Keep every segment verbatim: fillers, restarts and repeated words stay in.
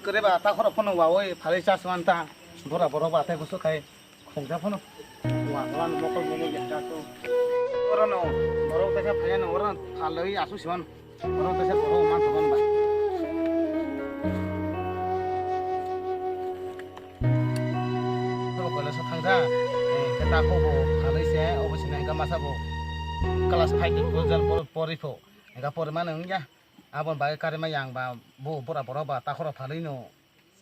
Kore ba ta khoro phano wa oi phalwi chasman ta. Bora borok ba tai busu khai khungja phano. Wa wa mokol momo ya ta to. Oro no borok ta phaya no oro phalwi asu siman. Oro ta borok man thon ba. Oro kole sa thangja. Ke ta ko bo phalwi se obo sinai ga masa bo. Class five ni pojal pori pho. Ga pori mano ya. Aboni bagwi karima yang ba bo bura borok ba takhoro phalwi no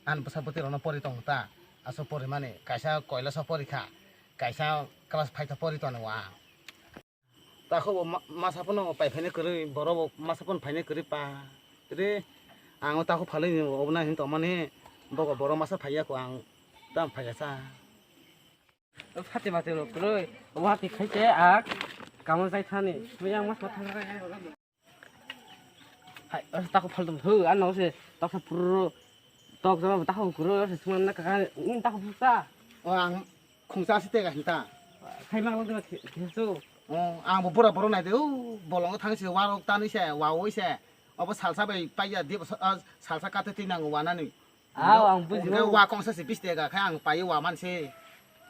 ani bwsa bwtwi rokno pori tong ta. Aswk porimani kaisa koilasa pori kha, kaisa class five ta pori tongo ang. Takhubo ma- masa phano pai phainai kwrwi, borok bo masa phano phainai kwrwi pa. Re ang o takhuk phalwi no obo na hin tongmani bogo borok masa phaiya kho ang tamo phaiya sa. Phati mati no kwrwi, obo hati khai te a kamo jai thani. Muyang mas ma thang. Hai, o tako phal dum thu, ano se toksa puro tok jama tako kuro se suman na kaka, ni tako phuksa. O ang khungsa si tega hinta. Khai mang lo de khisu. O ang bo bura boro nai de, o bolongo thang se warok tani se, wa oi se. Obo salsa bai paiya de, salsa kate tinang wanani. Aw, ang buji. Hwnkhe o. Wa kongsa se bish taka khe ang pai wa man se.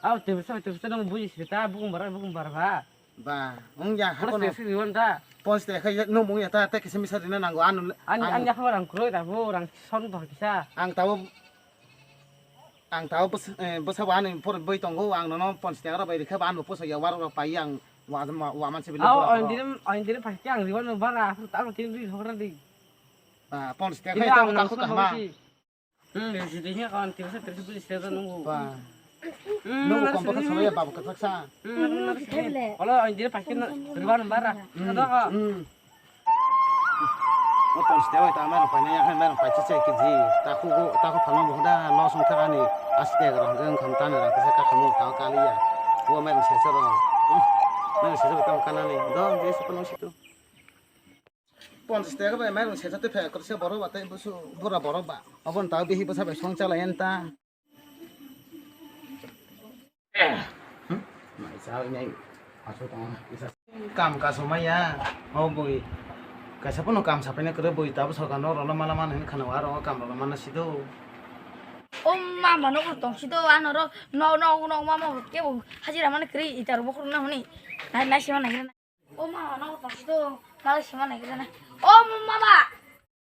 Aw, tebsa, tebsa nang buji se ta, bukum bara, bukum bara ba. Ba, wng ya, hako no. Tebsa riwan ta. Ponch taka khe nung mung ya ta, ta kisa misa rina nango, ano. Ani, ang ani yakho rang kroi ta, bo rang son to kisa. Ang tabo, ang tabo bwsa, eh, bwsa bo ani por boi tongo, ang nono ponch taka rok bai rikha ba, ano poso ya warok rok pai ang wa, wa, wa man se bile. Aw, borok ang rok. Dini, ang dini pasti ang riwan bara, aku tak tin ri hokra di. Ba, ponch taka khe tabo takho kahma. Hmm, jadi ini kawan tiba saya terus beli saya nunggu. Ba. Hmm, nunggu harus kompor ini. Sama ya, babu ketak sa. Hmm, harus ini. Kalau ini dia pakai na, berubah nambah lah. Hmm. Ada kok. Hmm. O ponch taka ta mero paina ya, mero pai chiche kiji. Taku go, taku phano bo da, lo song thakani. Aste gra hangke kham tana ra, kisa ka khamu ta kali ya. O mero sesa ro. Hmm. Mero sesa ta kanani. Do, je se kono situ. Ponchas taka bai mairung sesa twi phai kwrwisa borok ba tei busu bura borok ba. Obo ni ta bihi bwsa bai song chalai ani ta. Kam kasu maya. O bui. Kaisa pono kam sapai na kwrwi bui ta bwsa kan rok rwla mala mani hin khana aro kam rok mana sido. O mama no tong sido ano ro no no no mama ke bo hajira mani kwrwi ita ro bokhorok na hwnwi. Nai nai sima nai. O mama, nogo tong sido, malai sima nai gana. O mama,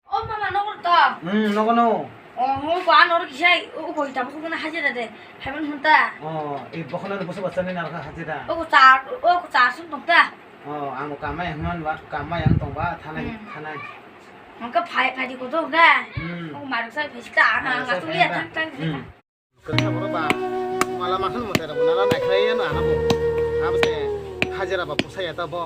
o mama, nogo to. Hmm, nogo no. O, mo ko ano ro kisai, o ko ita buku na haje de, haiman hunta. O, e bokhona ni busu bachani na ka haje da. O ko cha, o ko cha sun tong ta. O, ang kamai hman ba, kamai ang tong ba, thanai, hmm, thanai. Mangka phai, phai di ko to ga. Hmm. O maruk sai phai ta, ang, ang, maruk sai tu phai ya ta. Tang, tang, hmm. Kwrwngsa borok ba mala makhani mwtai rok bo nana naikhlai ya no ano bo. Abo se hajira ba pusa ya ta bo.